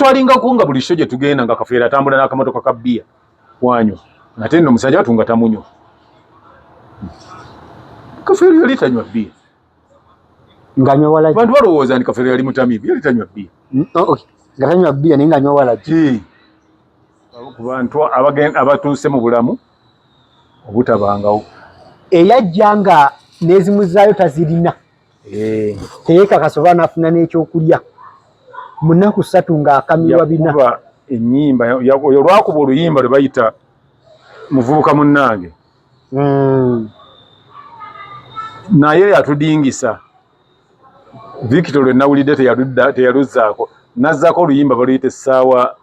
Twalingako nga buli show gye tugenda nga Kafeero atambula n'akamotoka ka bbiya wanywa, ate nno omusajja watu nga tamunywa. Kafeero yali tanywa bbiya. Nganywa walagi. Abantu balowooza nti Kafeero yali mutamiivu, yali tanywa bbiya. Oh, okay. Nga tanywa bbiya naye nganywa walagi. Ku bantu abatuuse mu bulamu obutabangawo. Eyajja nga n'ezimuzaayo tazirina. Eh. Teyeekakasa oba anaafuna n'ekyokulya mu nnaku 3 ng'akamirwa bina. Yakuba ennyimba, oyo lwakuba oluyimba lwe bayita muvubuka munnange. Naye yatudingisa. Victor lwe nawulidde teyaluzzaako, nazzaako oluyimba baluyita essaawa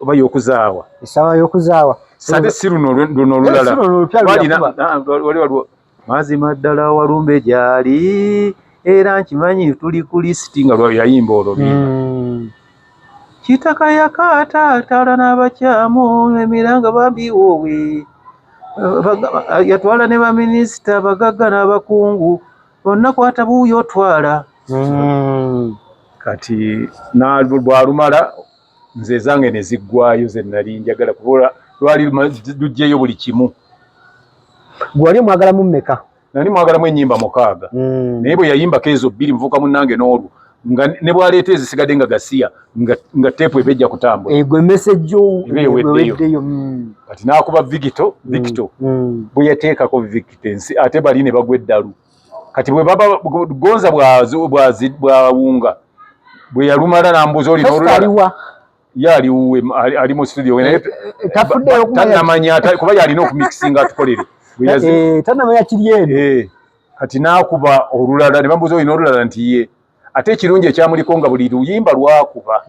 oba y'okuzaawa. Essaawa y'okuzaawa. Sate si luno luno olulala. Si luno olupya lwe yakuba. Wali waliwo mazima ddala walumbe gy'ali era nkimanyi tuli ku lisiti nga lwa yayimba olwo luyimba. Kitaka yakaata ataala n'abakyamu emiranga bambi woowe. Yatwala ne baminisita abagagga n'abakungu bonna kwata buuyo otwala. Kati bw'alumala nze ezange ne ziggwayo ze nali njagala kuba lwali luggyeyo buli kimu. Gwe wali omwagalamu mmeka? Nali mwagalamu ennyimba 6. Naye bwe yayimbako ezo 2 muvuka munnange n'olwo nga ne bw'aleeta ezisigadde nga gasiya nga teepu eba ejja kutambula. Gwe message yo Eba eweddeyo. eweddeyo. Kati n'akuba Victor, Victor. Bwe yateekako Victor ensi ate bali ne bagwa eddalu. Kati bwe baba Gonza bwawunga bwe yalumala n'ambuuza olina First olulala. aliwa? Ye ali wuwe, ali mu studio we, naye Tafuddeyo kumanya. tannamanya, kuba yalina okumixinga atukolere. Bwe yazi- Tannamanya kiri eno. Kati n'akuba olulala ne bambuuza olina olulala nti ye. Ate ekirungi ekyamuliko nga buli luyimba lwakuba.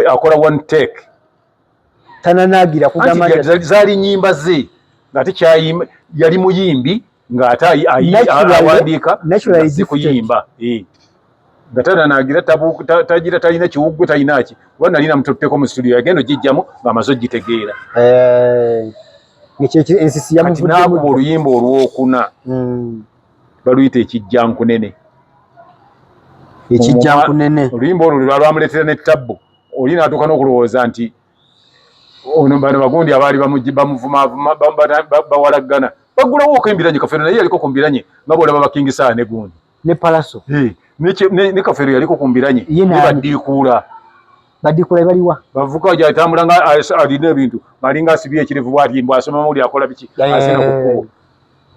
Akola one take. Tananaagira kugamba Anti nti zaali nnyimba ze ng'ate kyayimba, yali muyimbi ng'ate Naturally, awandiika naturally nga si gifted. kuyimba. Nga tananaagira, tagira, talina kiwuggwe, talina ki. Kuba nali namututteko mu studio, yagenda ogijjamu ng'amaze ogitegeera. Ekyo ensisi Kati yamuvuddemu n'akuba dda. oluyimba olwokuna. Baluyita ekijjankunene. Ekijjankunene. Oluyimba olwo lwamuleetera ne tabbu. Oli n'atuuka n'okulowooza nti ono bano bagundi abaali bamuvumaavuma, bawalaggana. Baggulawo embiranye, Kafeero naye yaliko ku mbiranye nga bw'olaba Bakingi Saha ne gundi. Ne Palaso. Ne Kafeero yaliko ku mbiranye, Ye ne n'ani? Baddiikuula. Baddiikuula baliwa? Bavuka gy'atambula nga alina ebintu, ng'alinga asibye ekirevu bw'ati, mbu asoma mawulire akola biki, asina ku kkubo.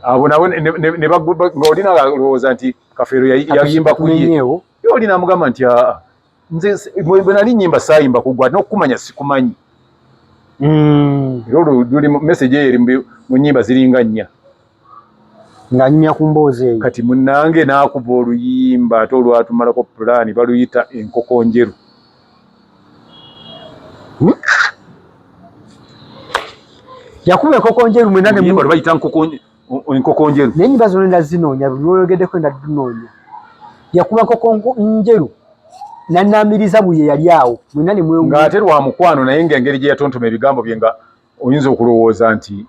Abo nabo ne ng'oli n'alowooza nti Kafeero yayimba ku ye. Atumenyeewo. Ye oli n'amugamba nti, aa, nze bwe nali nnyimba saayimba ku ggwe, ate n'okukumanya sikumanyi. Era olwo luli mu message eyo eri mu nnyimba ziringa 4. Ng'anyumya ku mboozi eyo. Kati munnange n'akuba oluyimba ate olwatumalako pulaani baluyita enkoko njeru. Yakuba enkoko njeru mwenna ne Oluyimba lwe bayita enkoko njeru. Naye ennyimba zonna enda zinoonya, buli lw'oyogeddeko enda zinoonya. Yakuba enkoko njeru n'annaamiriza buli eyali awo mwenna ne mwewuunya. Ng'ate lwa mukwano naye ng'engeri gye yatontoma ebigambo bye nga oyinza okulowooza nti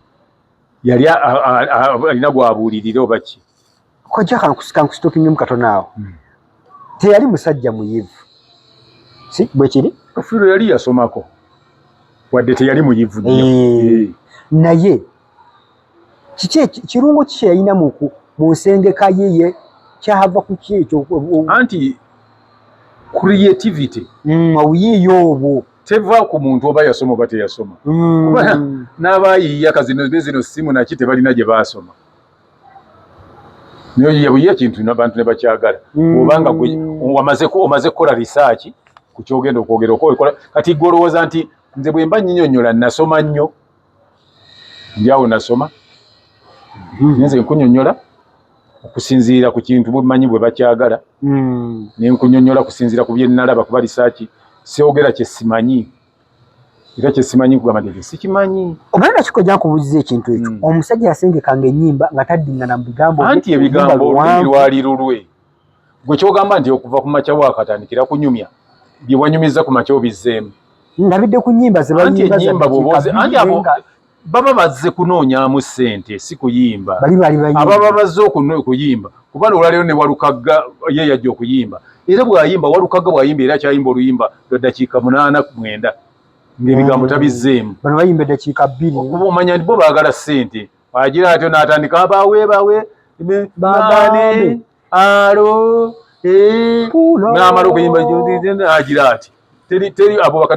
yali alina gw'abuulirira oba ki. Kojja kankusitopingemu katono awo. Teyali musajja muyivu. Si bwe kiri? Kafeero yali yasomako wadde teyali muyivu nnyo. Naye kiki kirungo ki kye yalina mu nsengeka ye ye kyava ku ki ekyo? Anti creativity. Obuyiiya obwo. Teva ku muntu oba yasoma oba teyasoma. Kuba n'abayiiya kazino zino simu naki tebalina gye baasoma. Naye oyiiya buyiiya kintu abantu ne bakyagala. Bw'obanga gwe omaze kukola research ku ky'ogenda okwogera okola. Kati gwe olowooza nti nze bwe mba nnyinyonnyola nasoma nnyo. Ndi awo nasoma. Nze nkunyonnyola okusinziira ku kintu bwe mmanyi bwe bakyagala. Ne nkunyonnyola kusinziira ku bye nnalaba kuba research syogera kye simanyi. Era kye simanyi nkugamba nti ekyo sikimanyi. Omanyi lwaki kojja nkubuuziza ekintu ekyo? Omusajja yasengekanga ennyimba nga taddingana mu bigambo bye, Anti ebigambo oluyimba olulimi luwanvu. lwali lulwe. Gwe ky'ogamba nti okuva ku makya waakatandikira kunyumya, bye wanyumizza ku makya obizzeemu. Ndabidde ku nnyimba ze Anti bayimba za ennyimba bw'oba ddakiika ozi-, anti bbiri abo nga Baba bazze kunoonyamu ssente, si kuyimba. Ababa bazze okuyimba, kuba olwaleero ne Walukagga ye yajja okuyimba, era bw'ayimba Walukagga bw'ayimba era akyayimba oluyimba lwa ddakiika 8 9 ng'ebigambo tabizzeemu. Bano bayimba eddakiika 2. Okuba omanya nti bo baagala ssente, agira atyo n'atandika abawe bawe bagambe alo n'amala okuyimba agira ati teri teri abo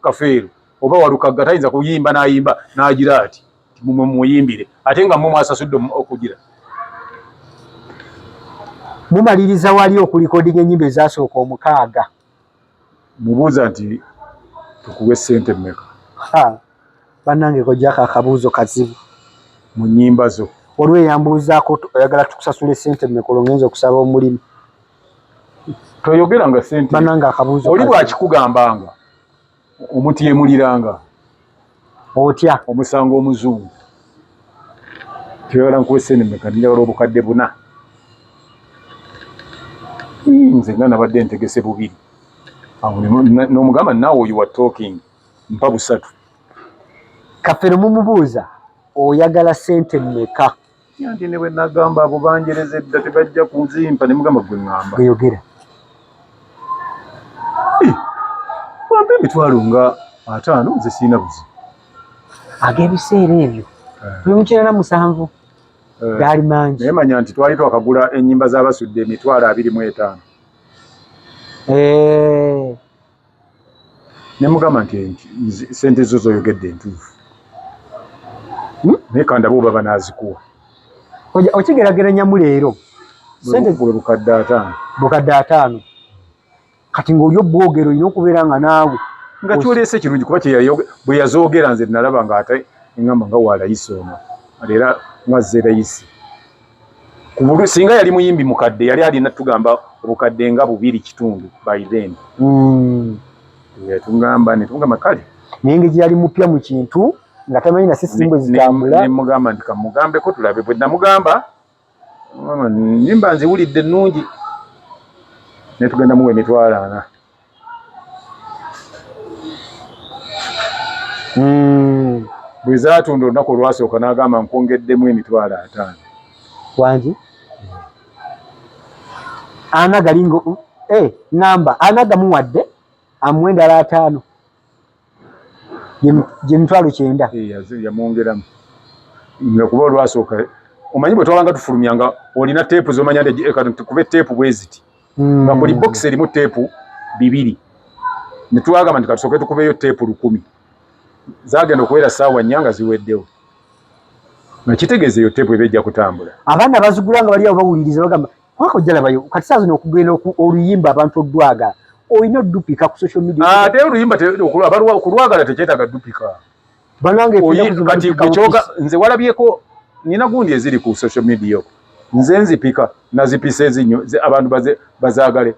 Kafeero oba Walukagga tayinza kuyimba n'ayimba n'agira ati muyimbire ate nga mwe mwasasudde okugira. Mumaliriza wali okulikodinga ennyimba ezasooka 6. Mubuuza nti tukuwe ssente mmeka? Bannange kojjako akabuuzo kazibu. Mu nnyimba zo. Waliwo eyambuuzaako oyagala tukusasula ssente mmeka olwo ngenza okusaba omulimu. Toyogera nga ssente. Bannange akabuuzo. Oli bw'akikugambanga omutyemuliranga. Otya? Omusango omuzungu. Toyagala nkuwe ssente mmeka, njagala obukadde 4. Nze nga nabadde ntegese 2. N'omugamba now you are talking, mpa 3. Kafeero mumubuuza oyagala ssente mmeka? Nti ne bwe nagamba abo banjereza edda tebajja kuzimpa, ne mugamba gwe ŋŋamba. Gweyogera. Wampa emitwalo nga 50 nze sirina buzibu. Ag'ebiseera ebyo tuli mu 97 gaali mangi. Naye manya nti twali twakagula ennyimba z'Abasudde emitwalo 25. Ne mugamba nti ssente zo z'oyogedde entuufu. Naye kandaba oba banaazikuwa. Okigerageranyamu leero. Ssente bwe bukadde 50. Bukadde 50. Kati ng'oli obwogero olina okubeera nga naawe. Nga kyoleese kirungi kuba bwe yazoogera nze nalaba ng'ate ngamba nga wa layisi ono. Era ng'azze layisi. Singa yali muyimbi mukadde yali alina tugamba obukadde nga 2.5 by then. Tugamba ne tugamba kale. Naye engeri yali mupya mu kintu nga tamanyi na system bwe zitambula. Ne mugamba nti kamugambeko tulabe. Bwe namugamba nnyimba nziwulidde ennungi. Ne tugenda muwa emitwalo 40. Bwe zaatunda olunaku olwasooka n'agamba nkwongeddemu emitwalo 50. Wangi? Ana galingo namba ana gamuwadde amuwe endala 50. Gye mitwalo 90. Yamwongeramu. Nga kuba olwasooka omanyi bwe twabanga tufulumyanga olina teepu z'omanya nti tukube teepu bwe ziti. Nga buli bokisi erimu teepu 2. Ne twagamba nti katusooke tukubeyo teepu 1000. Zaagenda okuwera ssaawa 4 nga ziweddewo. Nga kitegeeza eyo teepu eba ejja kutambula. Abaana bazigula nga bali awo bawuliriza bagamba kwako ojja labayo kati saa zino okugenda oluyimba abantu odwagala olina oddupika ku social media. Ate oluyimba okulwagala tekyetaaga ddupika. Banange kati kyoga nze walabyeko nina gundi eziri ku social media okwo. Nze nzipika nazipisa ezinyo abantu bazaagale.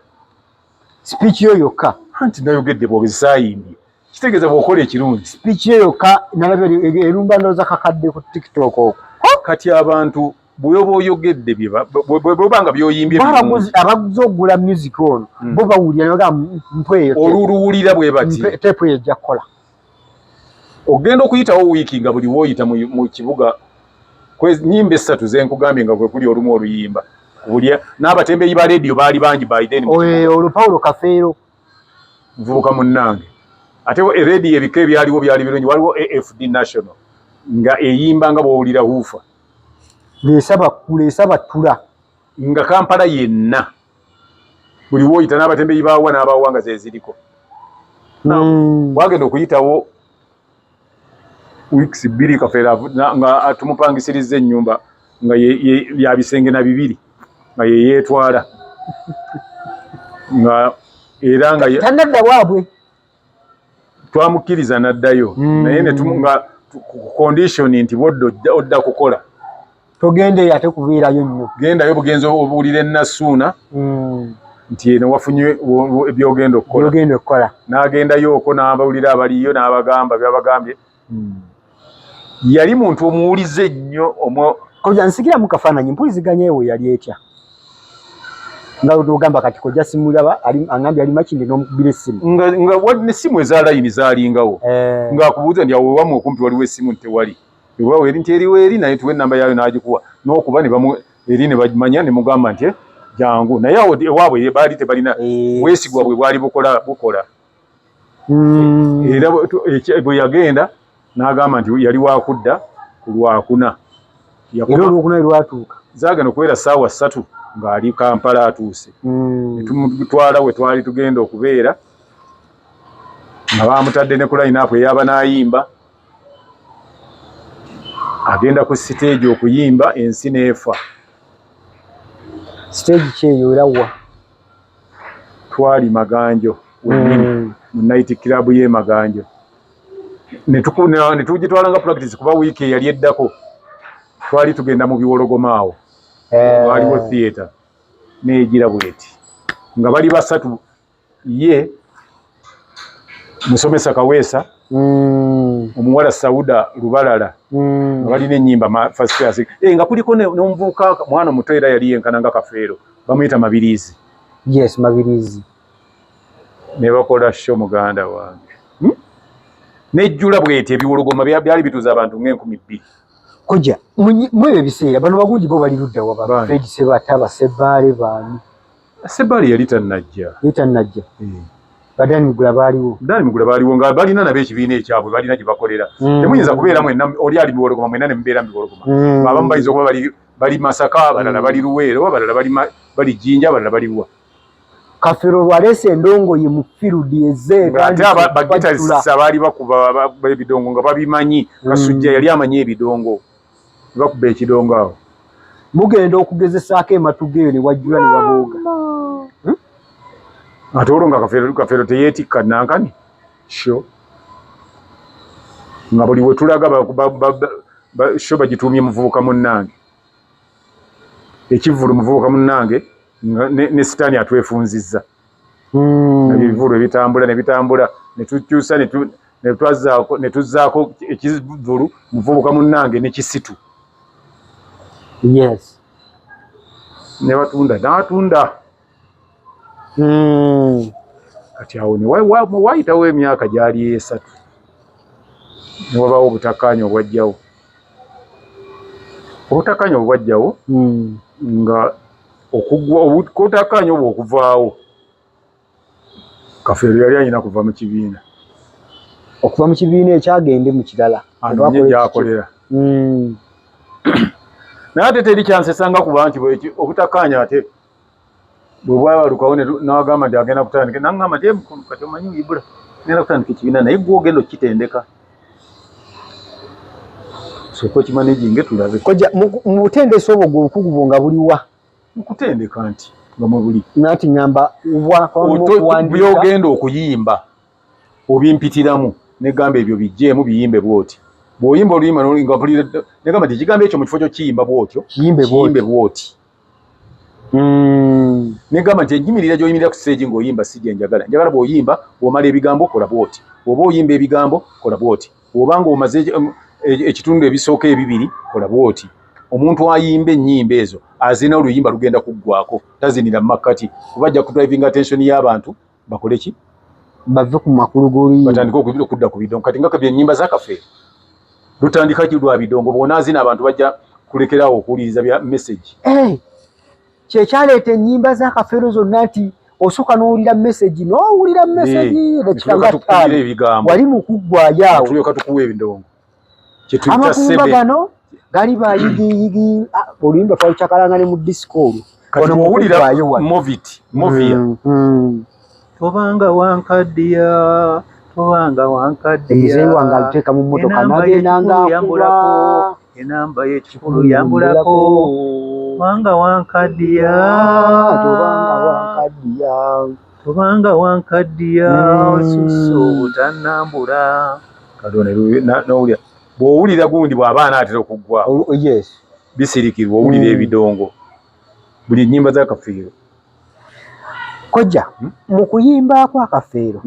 Speech yo yokka. Anti nayogedde bw'obisayimbye. Kitegeeza bw'okola ekirungi. Speech yo yokka nalabye erumba ndowooza kakadde ku TikTok okwo. Kati abantu bw'oba oyogedde bw'oba nga by'oyimbye birungi. Abaguzi okugula music ono bo bawulira ne bagamba mpa eyo. Oluluwulira bwe bati. Teepu eyo ejja kukola. Ogenda okuyitawo wiiki nga buli w'oyita mu kibuga nnyimba 3 ze nkugambye nga kwe kuli olumu oluyimba. Buli n'abatembeeyi ba leediyo baali bangi by then. Olwo Paulo Kafeero. Muvubuka munnange. Ate leediyo ebika ebyaliwo byali birungi, waliwo AFD National nga eyimba nga bw'owulira huufa. Leesaba ttula. Nga Kampala yenna. Buli w'oyita n'abatembeeyi baawa n'abaawa nga ze ziriko. Wagenda okuyitawo weeks 2 Kafeero nga tumupangisiriza ennyumba nga ya bisenge na 2 nga ye yeetwala. Nga era nga tannadda waabwe. Twamukkiriza n'addayo. Naye ne nga condition nti bw'odda odda kukola. Togendeyo ate kubeerayo nnyo. Gendayo bugenzi obuulire Nassuuna nti eno wafunye by'ogenda okukola. By'ogenda okukola. N'agendayo okwo n'abawulira abaliyo n'abagamba by'abagambye. Yali muntu omuwulize nnyo Koja nsigira mu kafaananyi mpuliziganya ewo yali etya? Nga ogamba kati kojja simulaba angambye ali Makindye n'omukubira essimu. Nga nga n'essimu eza layini zaalingawo. Eh. Ng'akubuuza nti awo ewammwe okumpi waliwo essimu nti tewali. Ewaabwe eri nti eriwo eri naye tuwe ennamba yaayo n'agikuwa n'okuba ne bamu eri ne bamanya ne mugamba nti eh, jangu naye awo ewaabwe baali tebalina eh, bwesigwa bwe bwali bukola bukola. Era bwe yagenda n'agamba nti yali wakudda ku Lwakuna. Era Olwokuna lwatuuka. Zaagenda okubeera ssaawa 3 ng'ali Kampala atuuse. Ne tumutwala we twali tugenda okubeera nga baamutadde ne ku line up ey'abanaayimba. Agenda ku siteegi okuyimba ensi n'efa. Siteegi ki eyo era wa? Twali Maganjo wennyini mu night club y'e Maganjo. Ne tugitwala nga practice kuba wiiki eyali eddako twali tugenda mu Biwologoma awo. Eh. Waliwo theatre n'egira bweti nga bali basatu ye musomesa Kaweesa omuwala Sauda Lubalala nga balina ennyimba first class nga kuliko n'omuvubuka mwana omuto era yali yenkana nga Kafeero bamuyita Mabirizi. Yes, Mabirizi. Ne bakola show muganda wange nejjula bweti ebiwologoma byali bituuza abantu ng'enkumi 2. Kojja mu ebyo ebiseera bano bagundi bo bali ludda wa ba Fred Sebatta ba Sebbaale baani? Sebbaale yali tannajja. Yali tannajja. Ba Dani Mugula baaliwo. Dani Mugula baaliwo nga balina nabo ekibiina ekyabwe balina gye bakolera. Temuyinza kubeera mwenna oli ali Biwologoma mwenna ne mubeera mu Biwologoma. Abamu bayinza okuba bali Masaka, abalala bali Luweero, abalala bali Jinja, abalala bali wa. Kafeero lwaleese endongo ye mu field eze ate ba guitarist abaali bakuba ebidongo nga babimanyi. Kasujja yali amanyi ebidongo bakuba ekidongo awo. Mugenda okugezesaako ematuga eyo ne wajjula ne wabooga. Ate olwo nga Kafeero teyeetikka nankani show nga buli we tulaga show bagituumye muvubuka munnange ekivvulu muvubuka munnange ne sitaani atwefunzizza. Ebivvulu ebitambula ne bitambula ne tukyusa ne tuzzaako ekivvulu muvubuka munnange ne kisitu. Yes. Ne batunda n'atunda. Kati awo ne wayitawo emyaka gyali 3 ne wabaawo obutakkaanya obwajjawo. Obutakkaanya obwajjawo nga obutakkaanya obwo okuvaawo Kafeero yali alina kuva mu kibiina. Okuva mu kibiina ekyagende mu kirala. Anoonye gy'akolera. Naye ate teri kyansesanga kuba nti obutakkaanya ate bwe bwabalukawo n'agamba nti agenda kutandika n'aŋŋamba nti mukulu kati omanyi Ibula ngenda kutandika ekibiina naye ggwe ogenda okukitendeka sooka okimanaginge tulabe. Kojja mu butendesi obwo gwe obukugu bwo nga buliwa? Mu kutendeka nti nga mwe buli. Nati ŋŋamba by'ogenda okuyimba obimpitiramu negamba ebyo bijjeemu biyimbe bw'oti. Bw'oyimba oluyimba nga mpulira negamba nti ekigambo ekyo mu kifo ky'okiyimba bw'otyo kiyimbe bw'oti. Negamba nti enyimirira gy'oyimirira ku stage ng'oyimba si gye njagala. Njagala bw'oyimba bw'omala ebigambo kola bw'oti. Bw'oba oyimba ebigambo kola bw'oti. Bw'oba ng'omaze ekitundu ebisooka ebibiri kola bw'oti. Omuntu ayimba ennyimba ezo azina oluyimba lugenda kuggwako tazinira mu makkati kuba ajja kudriving attention y'abantu bakole ki? Bave ku makulu g'oluyimba. Batandike okudda ku bidongo. Kati nga ennyimba za Kafeero lutandika ki lwa bidongo bw'onaazina abantu bajja kulekeraawo okuwuliriza bya message. Kyekyaleeta ennyimba za Kafeero zonna nti osooka n'owulira message n'owulira message eddakiika nga ttaano ebigambo wali mu kuggwaayo awo tulyoka tukuwa ebidongo. Amakumba gano gali bayigiyigi oluyimba twalucakalanga ne mu disco olwo. Kati bw'owulira Movit Movia tobanga wankaddiya tobanga wankaddiya muzeeyi wange aluteeka mu mmotoka n'agenda ng'akuba enamba y'ekikulu yambulako tobanga wankaddiya tobanga wankaddiya tobanga wankaddiya osusse obutannambula. Kati n'owulira bw'owulira gundi bw'aba anaatera okuggwako yes bisirikirwa owulira ebidongo buli ennyimba za Kafeero. Kojja mu kuyimba kwa Kafeero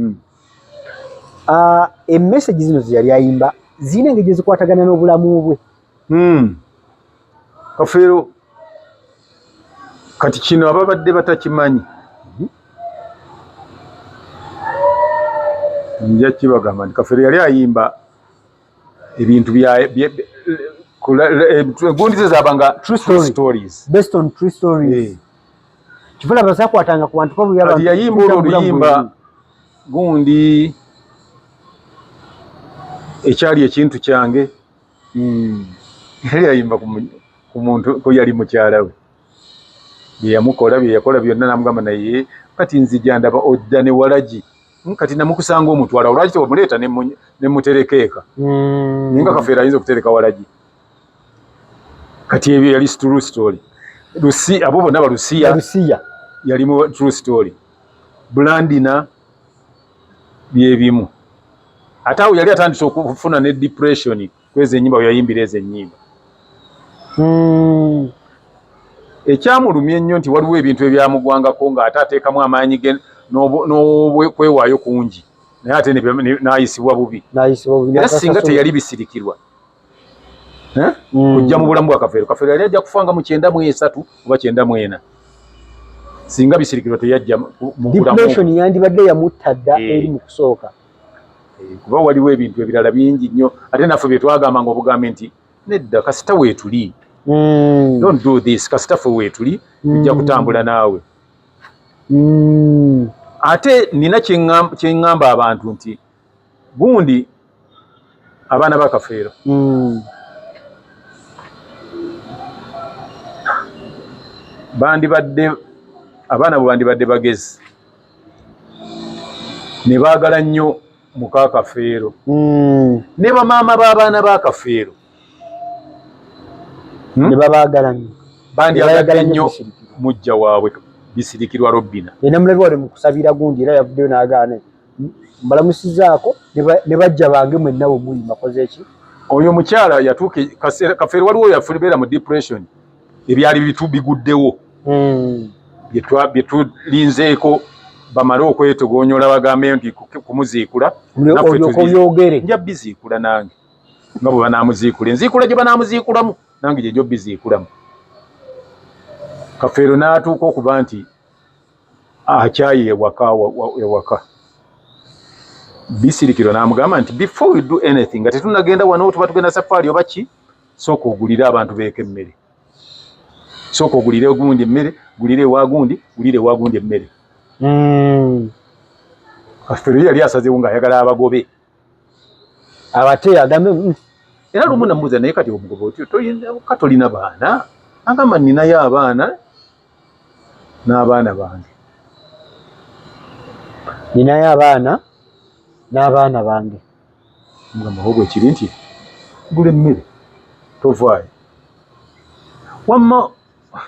emessage zino ze yali ayimba zirina engeri gye zikwatagana n'obulamu bwe. Kafeero Kati kino ababadde batakimanyi nja kibagamba nti Kafeero yali ayimba ebintu bya gundi ze zabanga true stories, based on true stories. Kivula basakwatanga ku bantu ko yaba yayimba olwo oluyimba gundi ekyali ekintu kyange. Yali ayimba ku muntu ku yali mukyala we, bye yamukola, bye yakola byonna, namugamba naye kati nzija ndaba ojja ne walagi, kati namukusanga omutwala, olwaki tewamuleeta ne mutereka eka? Naye nga Kafeero ayinza okutereka walagi. Kati ebyo yali true story. Lusi, abo bonna balusiya. Lusiya yali mu true story. Blandina byebimu. Ate awo yali atandise okufuna ne depression kweza ennyimba, weyayimbira ezo ennyimba. Ekyamulumya ennyo nti waliwo ebintu ebyamugwangako ng'ate ateekamu amaanyi ge n'okwewaayo kungi, naye ate n'ayisibwa bubi. Era singa teyali Bisirikirwa kujja mu bulamu bwa Kafeero, Kafeero yali ajja kufanga mu 93 oba 94 singa Bisirikirwa teyajja mu bulamu. Depression yandibadde yamutta dda eri mu kusooka. Kuba waliwo ebintu ebirala bingi nnyo ate naffe bye twagamba nga obugambe nti nedda, kasita weetuli, don't do this, kasita ffe weetuli, tujja kutambula naawe. Ate nina kyeŋŋamba abantu nti gundi abaana ba Kafeero bandibadde, abaana bwe bandibadde bagezi ne baagala nnyo muka Kafeero ne bamaama b'abaana ba Kafeero. Ne babaagala nnyo. Bandyagadde nnyo mujja waabwe Bisirikirwa Robina. Namulabi wali mu kusabira gundi, era yavuddeyo n'agaana, mbalamusizaako ne bajja bange mwenna bwe muli makoze ki. Oyo omukyala yatuuka Kafeero waliwo yabeera mu depression, ebyali bitu biguddewo bye tulinzeeko bamale okwetogonyola bagambe nti kumuziikula. Olyoka obyogere. Nja biziikula nange nga bwe banaamuziikula, enziikula gye banaamuziikulamu nange gye nja obiziikulamu. Kafeero n'atuuka okuba nti akyaye ewaka, Bisirikiro n'amugamba nti before we do anything, nga tetunagenda wano, tuba tugenda safaari oba ki, sooka ogulire abantu beeko emmere, sooka ogulire gundi emmere, gulire ewa gundi, gulire ewa gundi emmere. Kafeero yali asazeewo ng'ayagala abagobe. Abate agambe Era lumu namubuuza, naye kati omugoba otyo, ka tolina baana? Agamba ninayo abaana n'abaana bange. Ninayo abaana n'abaana bange. Mugamba bwe kiri nti gula emmere tovaayo. Wamma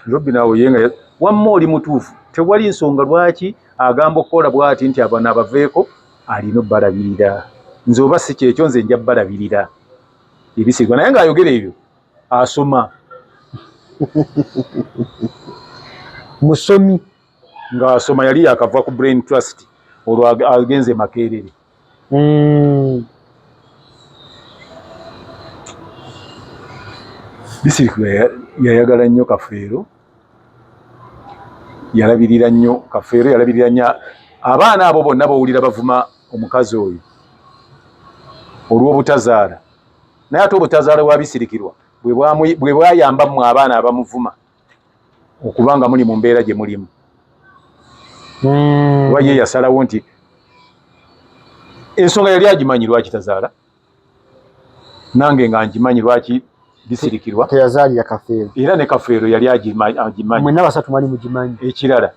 Robin awo ye nga wamma oli mutuufu, tewali nsonga lwaki agamba okukola bw'ati nti abano abaveeko, alina obbalabirira, nze oba si kyekyo nze nja bbalabirira ebisirwa. Naye ng'ayogera ebyo asoma. Musomi. Ng'asoma, yali yakava ku Brain Trust, olwo agenze Makerere. Bisirikirwa yayagala nnyo Kafeero, yalabirira nnyo Kafeero, yalabirira nnyo abaana abo bonna bawulira bavuma omukazi oyo olw'obutazaala, naye ate obutazaala bwa Bisirikirwa bwe bwayamba mmwe abaana abamuvuma okuba nga muli mu mbeera gye mulimu. Kuba ye yasalawo nti ensonga yali agimanyi lwaki tazaala, nange nga ngimanyi lwaki Bisirikirwa teyazaalira Kafeero. Era ne Kafeero yali agimanyi. Mwenna basatu mwali mugimanyi. Ekirala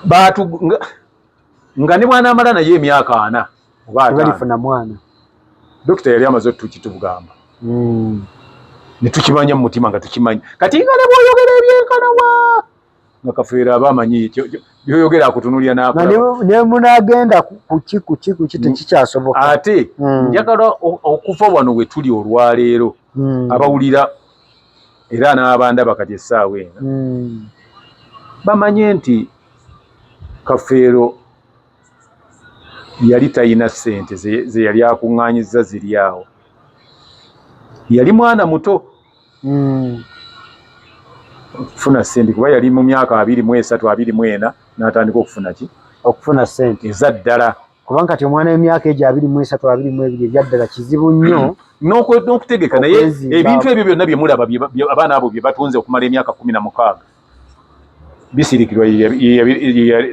baatu nga ne bw'anaamala naye emyaka 40 oba 50 tebalifuna mwana. Dokita yali amaze otukitugamba ne tukimanya mu mutima nga tukimanyi. Kati nga ne bw'oyogera ebyenkanawa nga Kafeero aba amanyi byoyogera, akutunulira n'akulaba. Ne munaagenda kuki kuki kuki, tekikyasoboka. Ate njagala okuva wano we tuli olwaleero, abawulira era n'abandaba kati essaawa eno bamanye nti Kafeero yali talina ssente ze yali akuŋŋaanyizza ziri awo, yali mwana muto. Okufuna ssente, kuba yali mu myaka 23, 24 n'atandika okufuna ki? Okufuna ssente. Eza ddala. Kubanga kati omwana w'emyaka egyo 23, 22, ebyaddala kizibu nnyo. N'okutegeka. Naye ebintu ebyo byonna bye mulaba, abaana abo bye batunze okumala emyaka 16, Bisirikirwa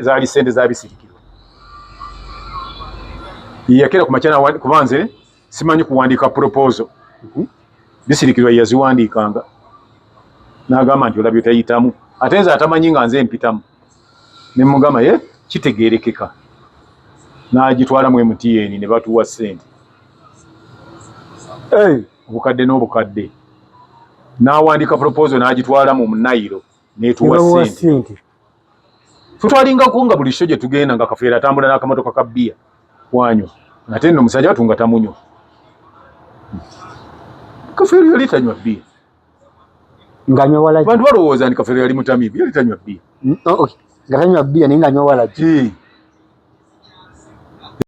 zaali ssente za Bisirikirwa. Yakera ku makya, kuba nze simanyi kuwandiika proposal. Bisirikirwa yaziwandiikanga n'agamba nti, "Olabye tayitamu," ate nze atamanyi nga nze mpitamu, ne mugamba ye kitegeerekeka, n'agitwala mu MTN ne batuwa ssente obukadde n'obukadde. N'awandiika proposal n'agitwala mu Nile n'etuwa ssente. Tutwalingako nga buli show gye tugenda nga Kafeero atambula n'akamotoka ka bbiya wanywa, ate nno omusajja watu nga tamunywa. Kafeero yali tanywa bbiya. Nganywa walagi. Bantu balowooza nti Kafeero yali mutamiivu. Yali tanywa bbiya. Oh, nga tanywa bbiya, naye nganywa walagi.